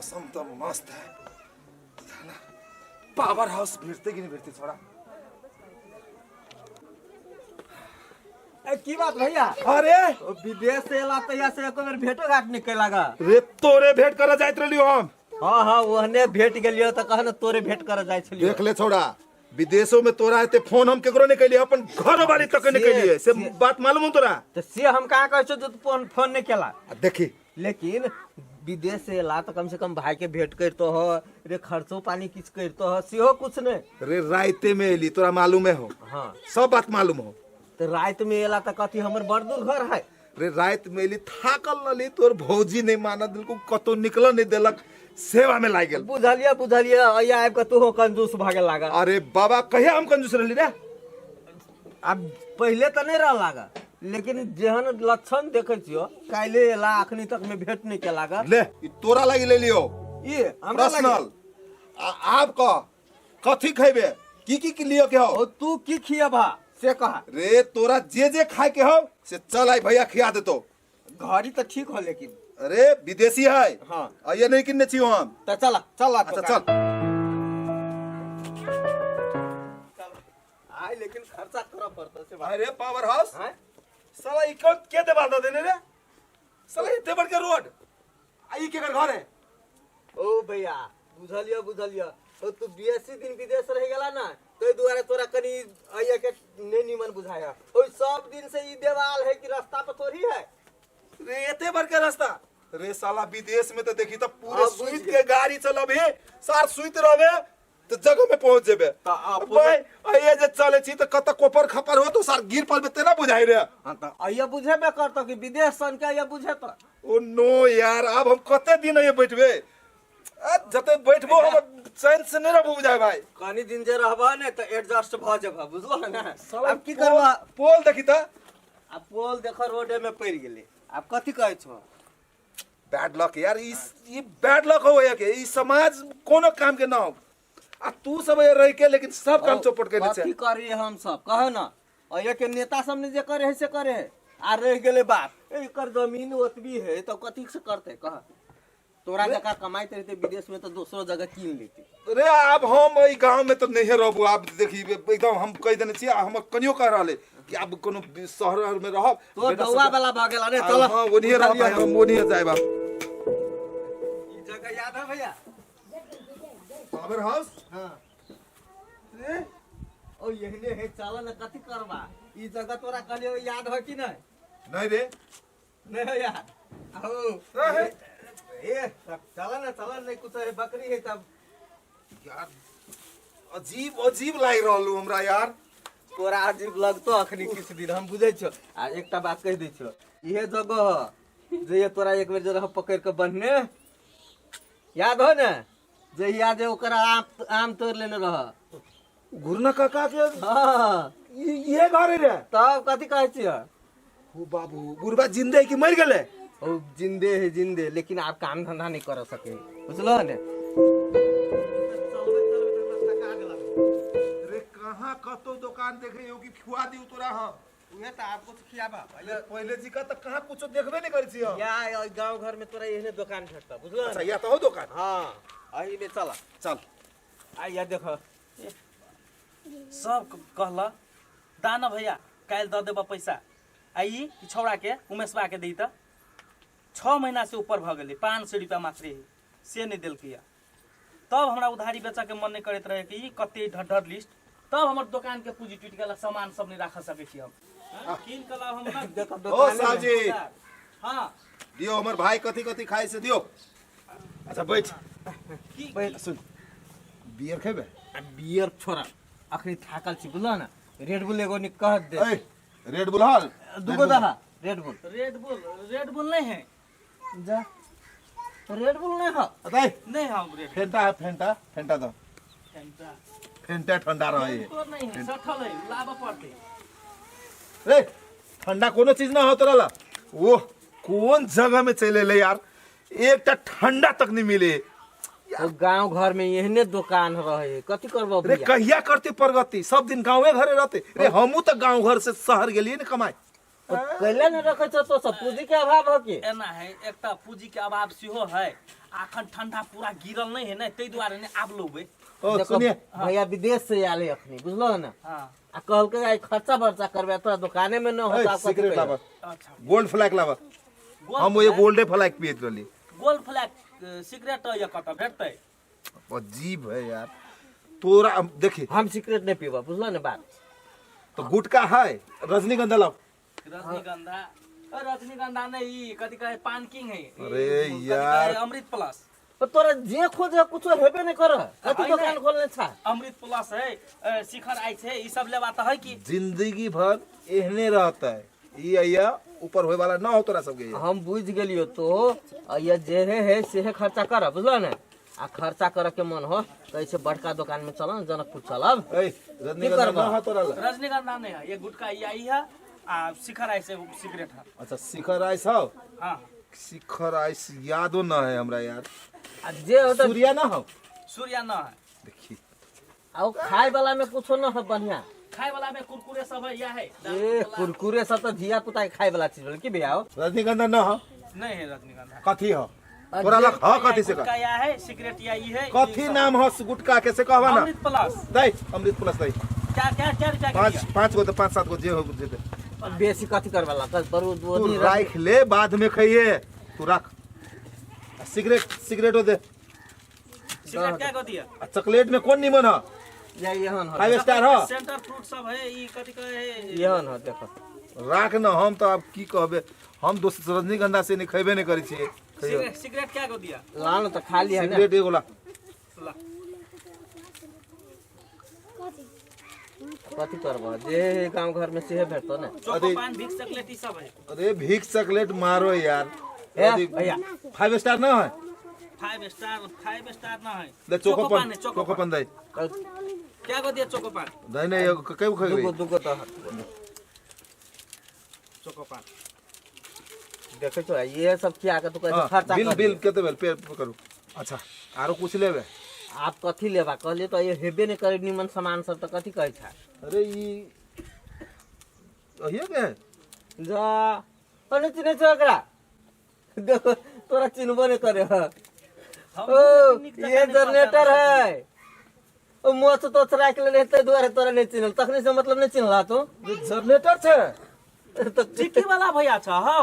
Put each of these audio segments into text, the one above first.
मौसम तो मस्त है। साला पावर हाउस भेटते कि नहीं भेटते छोड़ा। ए, की बात भैया? अरे ओ, विदेश से एला तहिया से एको बेर भेटो घाट नहीं कैला गा। रे तोरे भेंट करे जाइत रहलियो हम। हाँ हाँ, ओहने भेट गेलियो तऽ कह ने तोरे भेंट करे जाइ छलियो। देख ले छोड़ा, विदेशों में तोरा एते फोन हम केकरो नहीं कैलिए, अपन घर वाली तक नहीं कैलिए, से बात मालूम हो तोरा? तऽ से हम कहाँ कहै छियौ जे तू फोन फोन नहीं केला। आ देखी। लेकिन विदेश से एला तऽ कम से कम भाई के भेंट करतो हो रे, खर्चो पानी किछु करतो हो, सेहो कुछ नहीं। रे राइते में एली, तोरा मालूम है हो? हाँ। सब बात मालूम हो। तऽ राति में एला तऽ कथी हमर बड़ दूर घर है? रे राति में एली, थाकल रहली, तोर भौजी नहीं मानत दिलको, कतो निकल नहीं देलक, सेवा में लाग गेल। बुझलिए बुझलिए, अइया आबि कऽ तूहो कंजूस भऽ गेल लागा। अरे बाबा, कहिया हम कंजूस रहली रे? आब पहिले तऽ नहि रह लागा, लेकिन जेहन लक्षण देखै छियो, काल्हि एला अखनी तक में भेंट नहीं केला गा। ले, ई तोरा लागी ले लियो। ई हमरा लागी? पर्सनल। आ आब कह कथी खैबे, की की की लियो के हो? ओ तू की खियबा से कह। रे तोरा जे जे खाए के हो से चल आई, भैया खिया देतो। घड़ी तऽ ठीक हो लेकिन। अरे विदेशी है। हाँ। आ ये नहीं किन्ने छियो हम। तऽ चल चल। अच्छा चल। आइ लेकिन खर्चा करऽ पड़तौ से बात। अरे पावर हाउस। हाँ? साला ई कौन के देवाल दे देने रे साला, इतने बड़के रोड, आ ई केकर घर है? ओ भैया, बुझलियो बुझलियो, ओ तू बेसी दिन विदेश रह गेला ना, ताहि दुआरे तोरा कनी अइया के नहीं निमन बुझाया। ओ सब दिन से ई देवाल है कि रास्ता पर थोड़ी है? रे एते बड़का रास्ता रे साला, विदेश में तो देखी तो पूरे हाँ, बुझ सुइत के गाड़ी चलबे सार, सुइत रहबे तो जगह में पहुंच जेबे। तऽ अपने- भाई अइया जे चले छी तो कत कोपर खपर हो तो सार गिर पड़बे तेना बुझाई रे। हाँ तऽ अइया बुझेबे करतो कि विदेश सन के अइया बुझे तो। ओ नो यार, अब हम कते दिन अइया बैठबे? आ जते बैठबो हम चैन से नहीं रहबो बुझाय भाई। कनी दिन जे रहबा ने तऽ एडजस्ट भऽ जेबह, बुझलो ने? आब की करबा? पोल देखी तऽ। आ पोल देख, रोडे में पड़ि गेलै, आब कथी कहै छौ? बैड लक यार, ई बैड लक हो के ई समाज कोनो काम के ना हो, आ तू सब ये रह के लेकिन सब काम चौपट के कथी छै। करी हम सब, कह न? अइया के नेता सब ने जे करे है से करे है, आ रह गेलै बात एकर जमीन ओतबी है तऽ कथी से करते कह? तोरा जकाँ कमाइत रहते विदेश में तऽ दोसरो जगह कीन लेते। रे आब हम एहि गांव में तो नहीं रहबो। आब देखी, एकदम हम कहि देने छियै, आ हमर कनियो कह रहले कि आब कोनो शहर उहर में रहब। तो बेटा दौआ सब- वाला भऽ गेल ने। आ, चल। हाँ, ओनिये रहब भाई, हम ओनिये जायब आब। ई जगह याद है भैया? Power house. हाँ। रे ओ एहने है, चल न, कथी करबा? ई जगह तोरा कहलियो, याद है कि नहीं? नहीं रे। नहीं है याद? आओ। रहे। ए तब चल न, चल, नहीं कुछ है, बकरी है तब। यार अजीब अजीब लागि रहल हूँ हमरा यार। तोरा अजीब लगतो अखनी किछु दिन, हम बुझै छियो। आ एकटा बात कहि दै छियो, इहे जगह ह जे ये तोरा एक बेर जे रह पकड़ के बन्हने, याद हो ने, जहिया जे ओकरा आम आम तोड़ लेने रह? घुरना काका के? हाँ। इहे घर है रे? तब कथी कहै छियो? ओ बाबू, बुढ़बा जिंदे है कि मर गेले? ओ जिंदे है जिंदे, लेकिन आप काम धंधा नहीं कर सके, बुझलो ने? रे कहाँ कतो दुकान देखे हो कि खुआ दिउ तोरा हम? उहे तऽ आप कुछ खियाबा। अरे पहिले जी का तऽ कहाँ कुछो देखबे नहीं करै छी हम। या गांव घर में तोरा एहने दुकान भेटता, बुझलो अच्छा ने? या तो हो दुकान। हाँ, एही में चल। चल। आ या देख। सब कहला दाना भैया काल्हि दऽ देबऽ पैसा, आ ई छौड़ाके उमेशबा के दी तऽ 6 महीना से ऊपर भऽ गेलै, 500 रुपया मात्रे है से नहि देलकै। तब हमरा उधारी बेचऽके मन नहि करैत रहे कि ई कते ढढर लिस्ट, तब हमर दोकान के पूंजी टूटि गेल, सामान सब नहि राख सकै छी हम। हाँ, कीन कऽ लाउ हम ना। देख ओ दुकाने में। साहब जी। हाँ। दियो, हमर भाई कथी कथी खाइ से दियो। अच्छा बैठ। की? सुन, बियर खेबे? आ बियर छोड़ा, अखनी थाकल छी, बुझलो ने? रेड बुल एगो निक कह दे। ए रेड बुल हल। दूगो दहा red bull. Red bull, red bull नहीं है। जा, रेड बुल नहीं है? अरे नहीं हम रेड फेंटा है, फेंटा, फेंटा दो। फेंटा? फेंटा ठंडा रहे है। तो नहीं है, सठल है, लाबऽ पड़तै। रे ठंडा कोनो चीज ना हो तोरा ला। वो कोन जगह में चले ले यार, एकटा ठंडा तक नहीं मिले। ओ गांव घर में एहने दुकान रहे, कथी करबो रे भैया? कहिया करते प्रगति? सब दिन गाँवे घरे रहते रे? हमू तो गाँव घर से शहर गेलिए ने कमाए। तो कैले ने रखे छो तो सब पूंजी के अभाव हो की? एना है, एक तऽ पूंजी के अभाव सेहो है, आ अखन ठंडा पूरा गिरल नहीं है ने, ताहि दुआरे ने आब लेबै। ओ देखो, सुनिए। भैया विदेश से आयल है अखनी, बुझलो ने? हाँ। आ कहलकै आइ खर्चा बर्चा करबै, तोरा दुकाने में न होता। ए, सिगरेट लाबा। अच्छा। गोल्ड फ्लैग लाबा। गोल्ड हम ओए फ्लैग? गोल्डे फ्लैग पियत रहली। गोल्ड फ्लैग सिगरेट ये कतऽ भेटतै? अजीब है यार तोरा। अब देखी, हम सिगरेट नहीं पीबा, बुझलो ने बात? तो गुटका है, रजनीगंधा लाओ। रजनीगंधा, अ, रजनीगंधा नहीं, ई कथी कहे, पान किंग है ई, अरे कथी यार। कहे, अमृत प्लस। तो तोरा जे खोजे कुछो हेबे नहीं कर, कथी है दुकान नहीं। खोलने छा? अमृत प्लस है, शिखर आई छै, ई सब लेबा तऽ है की? जिंदगी भर एहने रहता है ई, अइया ऊपर होए वाला ना हो तोरा सबके ये। हम बुझ गेलियो तो ये जेहे है सेहे खर्चा कर, बुझलो ने? आ खर्चा करे के मन हो तो ऐसे बड़का दुकान में चल न, जनकपुर चलब। ए, रजनीगंधा करबा? ना हो तोरा ला? रजनीगंधा नहीं है, ये गुटखा ई आई है आ शिखर आई से सिगरेट है। अच्छा, शिखर आइस हो? हाँ। शिखर आइस यादो ना है हमरा यार। आ जे हो तो। सूर्या ना हो? सूर्या न है। देखी। आ खाए वाला में कुछो न है बढ़िया? खाए वाला में कुरकुरे सब है, या है। ए, कुरकुरे सब तो धिया पुता के खाए वाला चीज भेल की भैया हो? रजनीगंधा ना हो? नहीं है रजनीगंधा। कथी हो तोरा लग हो, कथी से गुटखा या है, सिगरेट या ई है। कथी ई सब। नाम हो गुटका के, से कहवा ना। अमृत प्लस। दे, अमृत प्लस दे। क्या क्या क्या रुपया के पाँच दिया? पाँच गो तो पाँच सात गो जे हो जे दे। बेसी कथी करवा ला बरू तू राख ले, बाद में खाइए, तू रख। आ सिगरेट, सिगरेटो दे। सिगरेट क्या को दिया? आ चॉकलेट में कौन निमन है? या एहन हो। फाइव स्टार हो। सेंटर फ्रूट सब है, ई कथी कहे है? एहन हो, देखो। राख न, हम तो अब की कहबे, हम दोस्त रजनीगंधा से नहीं खेबे नहीं करै छियै, खइयो। सिगरेट, सिगरेट क्या को दिया? ला न तो खा लिया ने। सिगरेट एगो ला। ला। कथी करबह, जे गांव घर में सेहे भेटतो ने। चोको अरे- पान, भिक्स चॉकलेट ई सब है। अरे भीख चॉकलेट मारो यार। ए, भैया। फाइव स्टार ना है? फाइव स्टार, फाइव स्टार ना है। ले चोको पान पान है, चोको चोको पान। पान दे। क्या को दिया चोको पान? नहीं नहीं, एगो कै दुगो खइबे? दुगो तो चोको पान। देखै छौ, ये सब खिया के तू कहै हाँ, छौ खर्चा बिल कर बिल दियो। कते भेल पे करू। अच्छा, आरो कुछ लेबे? आप कथी लेबा, कहलिए तो ये हेबे नहीं करे निमन सामान सब, तो कथी कहै छा? अरे ई अहिए के है? जा तने चिन्है छौ एकरा? देखो, तोरा चिन्हबो नहीं करे ह। हम ओ नीक जकाँ ये नहि जनरेटर पहचान है, ओ मोछ तोछ राखि लेने ताहि दुआरे तोरा नहीं चिन्हल, तखने से मतलब नहीं चिन्हला तू। ये जनरेटर छै। तो चिट्ठी वाला भैया छ हौ?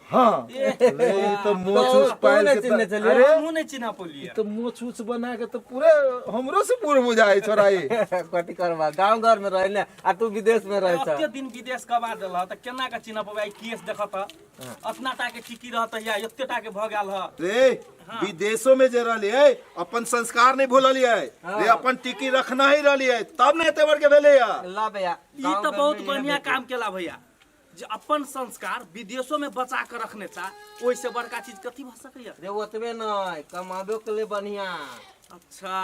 हाँ। ए, अरे ई तो मोछ तो- उछ तो पायल नहि के चिन्हने छलियै। अरे हमहूँ नहि चिन्ह पौलियै। तो मोछ उछ बना के तो पूरे हमरो से पूरे बुझाइ छोरा ई। कथी करबा, गाँव घर में रहे ने आ तू विदेश में रहे छ। एते दिन विदेश कमा देल त केना के चिन्ह पबै? आई केस देखत, अतना टा के टिकी रहत या एते टा के भ गेल ह। रे, विदेशों में जे रहलियै अपन संस्कार नहीं भूललियै रे, अपन टिकी रखना ही रहलियै, तब ने एते बड़ के भेलै या। ला भैया। ई तऽ बहुत बढ़िया काम केला भैया, जे अपन संस्कार विदेशो में बचा के रखने चा, ओहिसे बड़का चीज कथी भऽ सकैया? रे, ओतबे नहीं, कमाबो के लिए बढ़िया। अच्छा।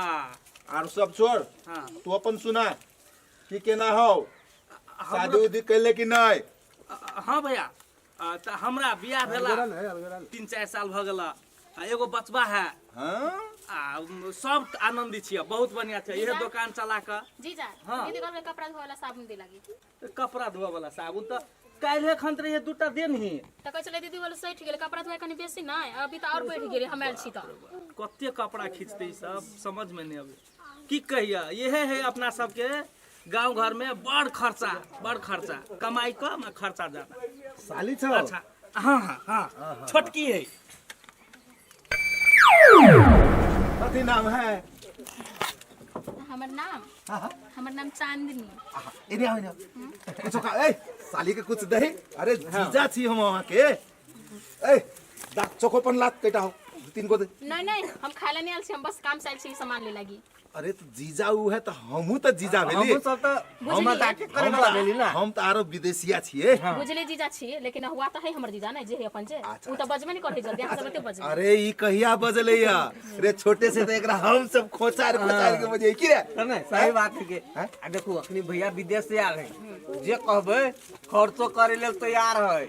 आर सब छोड़। हाँ। तू अपन सुना, की केना हो, शादी उदी कैले कि नहीं? हाँ भैया, तऽ हमरा बियाह भेला 3-4 साल भऽ गेल आ एगो बचबा है। हाँ। आ सब आनंदित छियै, बहुत बढ़िया छै, इहे दोकान चला कऽ। जीजा। हाँ। दीदी कहलकै कपड़ा धोए वाला साबुन दे लागी। कपड़ा धोअ वाला साबुन तऽ काल्हि खन रहिए दूटा देनही। तऽ कहै छलै दीदी बोले सठि गेलै, कपड़ा धोए कनि बेसी नहि, अभी तऽ आओर बढ़ि गेलै, हम आयल छी तऽ। कते कपड़ा खींचते ई सब समझ में नहीं अबे, की कहिया, इहे है अपना सबके गांव घर में बड़ खर्चा, बड़ खर्चा, कमाई कम आ खर्चा ज्यादा। साली छौ? अच्छा, हाँ हाँ हाँ, छोटकी है। कथी नाम है? हमर नाम, हमर नाम चांदनी। एने आओ, एने आओ। कुछो खा। ए, साली के कुछ दही। अरे जीजा छी हम अहाँ के। ए दा, चोकोपन लात कैटा हो, दू तीन गो दे। नहीं नहीं, हम खाए ला नहीं आयल छी, हम बस काम से आयल छी, सामान ले लागी। अरे तो जीजा ऊ है तो हमहू तो जीजा भेली। हमहूँ सब तऽ बुझलियै। मजाके करे वाला भेली ना। हम तो आरो विदेशिया छियै। बुझलियै, जीजा छी, लेकिन हुआ तऽ है हमर जीजा नहि जे है अपन जे अच्छा, उ तऽ बजबे नहि करै जल्दी, अहाँ सब एते बजबै। अरे ई कहिया बजलै या रे, छोटे से तो एकरा हम सब खोचार खोचार के बजै की रे? तऽ नहि, सही बात है के। आ देखू, अखनी भैया विदेश से आयल है, जे कहबै खर्चो करे लेल तैयार है।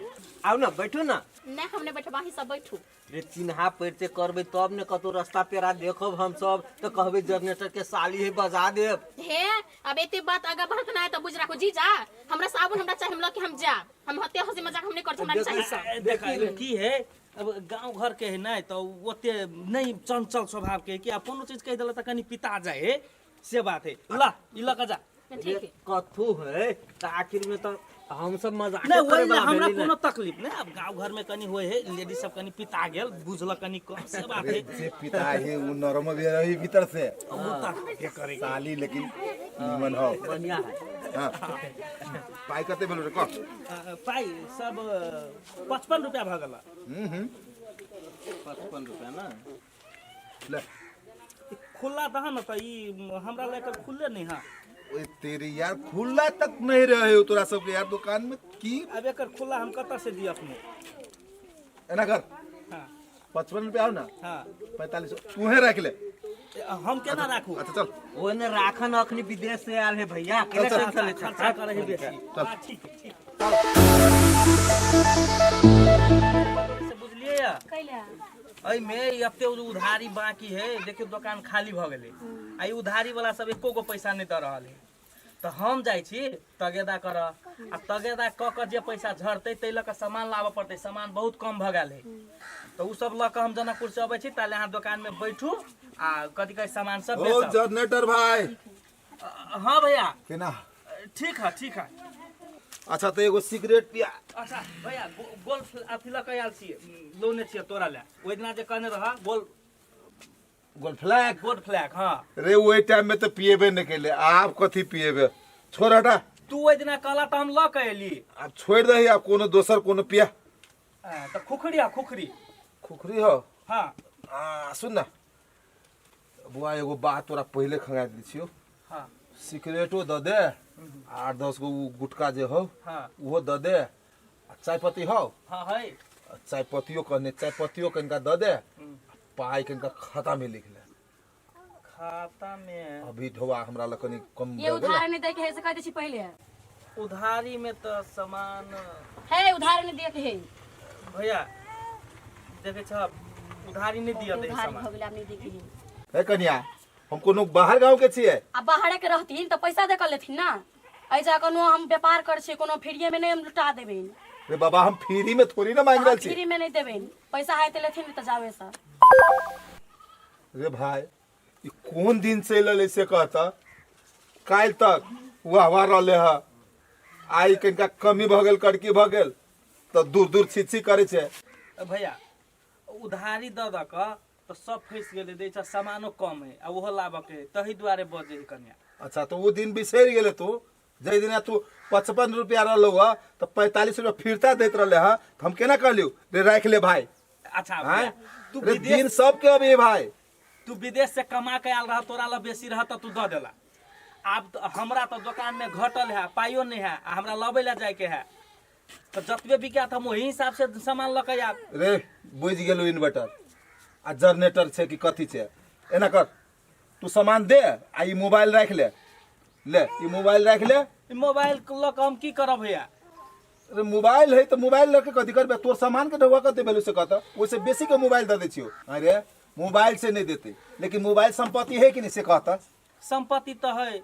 आउ ने, बैठू ने। नहि, हम नहि बैठब, अहीं सब बैठू। रे, चिन्हा परिचय करबै तब ने कतौ रास्ता पेरा देखब हमसब तऽ कहबै जनरेटर के साली है, बजा देब। हे, अब एते बात आगा बढ़त ना है तऽ बुझ राखू जीजा, हमरा साबुन हमरा चाही, हम लऽ के हम जायब। हम हते हंसी मजाक हम नहीं करछी, हमरा नहीं चाहिए ए, देख की है, अब गांव घर के है नहीं तो ओते नहीं चंचल स्वभाव के है कि अब कोनो चीज कहि देला त कनी पिता जाए है, से बात है। ला ई लऽ के जा। ठीक है। कथू है त आखिर में त हम सब मजाक नहीं वही ला हमरा कोनो तकलीफ नहीं। अब गांव घर में कनी होय है, लेडीज सब कनी पिता गेल बुझल कनी कम, से बात है। जे पिता है वो नरम भी रही भीतर से। उ त के करे साली लेकिन निमन हो। बढ़िया है। हाँ। पाई कते भेलो रे कह? पाई सब 55 रुपया भ गेल। हम्म। 55 रुपया ना। ले। खुला दह न त ई हमरा लेकर खुले नहीं। हाँ ओए तेरी यार खुला तक नहीं रहे हो तोरा सबके यार दुकान में की। अब एकर खुला हम कतऽ से दिअ अपने? एना कर। हाँ। 55 रुपया हो ना। हाँ। 45 तूहे रख ले। हम केना राखू? अच्छा चल। ओ ने राखन अखनी विदेश से आयल है भैया, केना चल, टेंशन ले खर्चा करे है बेसी। चल। हाँ, ठीक है, ठीक से बुझलिए या? कैला एहिमे एते उधारी बाकी है, देखियो दोकान खाली भऽ गेलै आ ई उधारी वाला सब एको गो पैसा नहि दऽ रहल है। तऽ हम जाइ छी तगेदा करऽ आ तगेदा कऽ कऽ जे पैसा झड़तै ताहि लऽ कऽ सामान लाबऽ पड़तै। सामान बहुत कम भऽ गेल है तऽ ओ सब लऽ कऽ हम जनकपुर से अबै छी। ताले अहाँ दोकान में बैठू आ कथी कहै सामान सब ओ बेचब। जनरेटर भाई। हाँ भैया। केना? ठीक है, ठीक है। अच्छा तो एगो सिगरेट पिया। अच्छा भैया गोल्फ अथी लऽ कऽ आयल छियै, लौने छियै तोरा लए, ओहि दिना जे कहने रह गोल गोल फ्लैग। Gold flag. हाँ। रे ओहि टाइम में तो पिएबे नहीं कैले, आप कथी पिएबे, छोड़ हटा। तू ओहि दिना कहला तऽ हम लऽ कऽ एली। अब छोड़ दही, आप कोनो दोसर कोनो पिया। तऽ खुखरी आ खुखरी। खुखरी हो। हाँ। आ सुन ना बुआ, एगो बात तोरा पहिले खंगा दै छियो। हाँ। सिगरेटो the they, 8-10 गो उ गुटका जे हो। हाँ। उहो the they आ चाय पत्ती हो? हाँ है। आ चाय पत्तियो कहने, चाय पत्तियो कनिका the they. पाई कनिका खाता में लिख ले। खाता में? अभी ढोआ हमरा लग कनी कम ये भऽ गेल। उधार नहीं दे के है से कह दै छी पहिले। उधारी में तऽ सामान है, उधार नहीं दे के है। भैया देखे छ उधारी नहीं दिया दे उधार सामान। भऽ गेल, आब नहीं दे के है। हे कनिया, हम कोनो बाहर गांव के छियै? आ बाहरे के रहथिन तऽ पैसा दे के लेथिन ना। ऐसा कोनो हम व्यापार कर छियै, कोनो फ्रीए में नहीं हम लुटा देबनि। रे बाबा, हम फ्री में थोड़ी ना मांगि रहल छी। फ्री में नहीं देबनि, पैसा है तऽ लेथिन, तऽ जावे से। रे भाई, ई कोन दिन चलि एलै से कहता? काल्हि तक वाह वाह रहले ह, आइ कनिका कमी भऽ गेल, कड़की भऽ गेल तऽ दूर दूर छी छी करै छै। भैया उधारी दऽ दऽ कऽ तऽ सब फँसि गेलै, दै छै सामानो कम है आ ओहो लाबऽ के है, तही दुआरे बजै है कनिया। अच्छा तऽ ओ दिन बिसरि गेलै तू, जाहि दिना तू 55 रुपया रहलौ ह तऽ 45 रुपया फिरता दैत रहले ह, तऽ हम केना कहलियौ रे राखि ले भाई। अच्छा आँय? भैया, तू रे विदेश दिन सबके अभी भाई। तू विदेश से कमा के आयल रह, तोरा लग बेसी रह तऽ तू दऽ देला। आब तऽ हमरा तऽ दोकान में घटल है, पाइयो नहीं है आ हमरा लबै लए जाइके है, तऽ जतबे बिकायत हम ओही हिसाब से सामान लऽ के आयब। रे बुझि गेलौ, इन्वर्टर आ जनरेटर छै कि कथी छै। एना कर, तू सामान दे आ ई मोबाइल राखि ले, ले ई मोबाइल राखि ले। ई मोबाइल लऽ कऽ हम की करब भैया? अरे मोबाइल है तऽ मोबाइल लऽ के कथी करबे? तोर सामान के ढौआ कते भेलौ से कहत, ओहिसे बेसी के मोबाइल दऽ दै छियौ। अरे मोबाइल से नहीं देते, लेकिन मोबाइल संपत्ति है कि नहीं से कहता? संपत्ति तऽ है,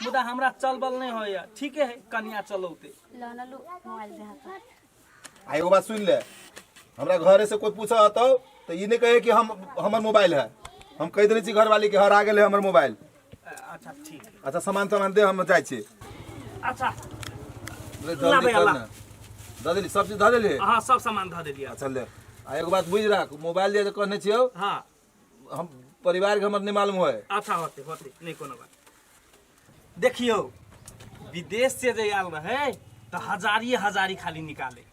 मुदा हमरा चलबल नहीं होइया। ठीके है, कनिया चलौते। ल न लू मोबाइल दे हाथ। आ एगो बात सुन ले, हमरा घरे से कोई पूछा हतो तो ई नहीं कहे कि हम हमर मोबाइल है। हम कह देने छी घरवाली के हरा गेल है हमर मोबाइल। अच्छा ठीक। अच्छा सामान सामान दे, हम जाइ छी। अच्छा। रे ला जल्दी भैया, कर ला। ना। दऽ देली, सब चीज दऽ देली? हाँ, सब सामान धऽ देलियै। अच्छा ले, आ एगो बात बुझि राख, मोबाइल जे कहने छियौ, हाँ, हम परिवार के हमर नहीं मालूम होय। अच्छा होते होते, नहीं कोनो बात। देखियौ विदेश से जे आयल रहे तऽ हजारी हजारी खाली निकाले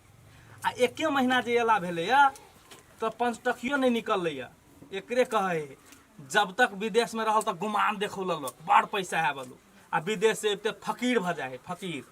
आ एके महीना जे एला भेलैया तऽ पंचटकियो नहीं निकललैया। एकरे कहै है, जब तक विदेश में रहल तऽ गुमान देखौलक लोक बड़ पैसा है बोलू, आ विदेश से अबिते फकीर भऽ जाइ है फकीर।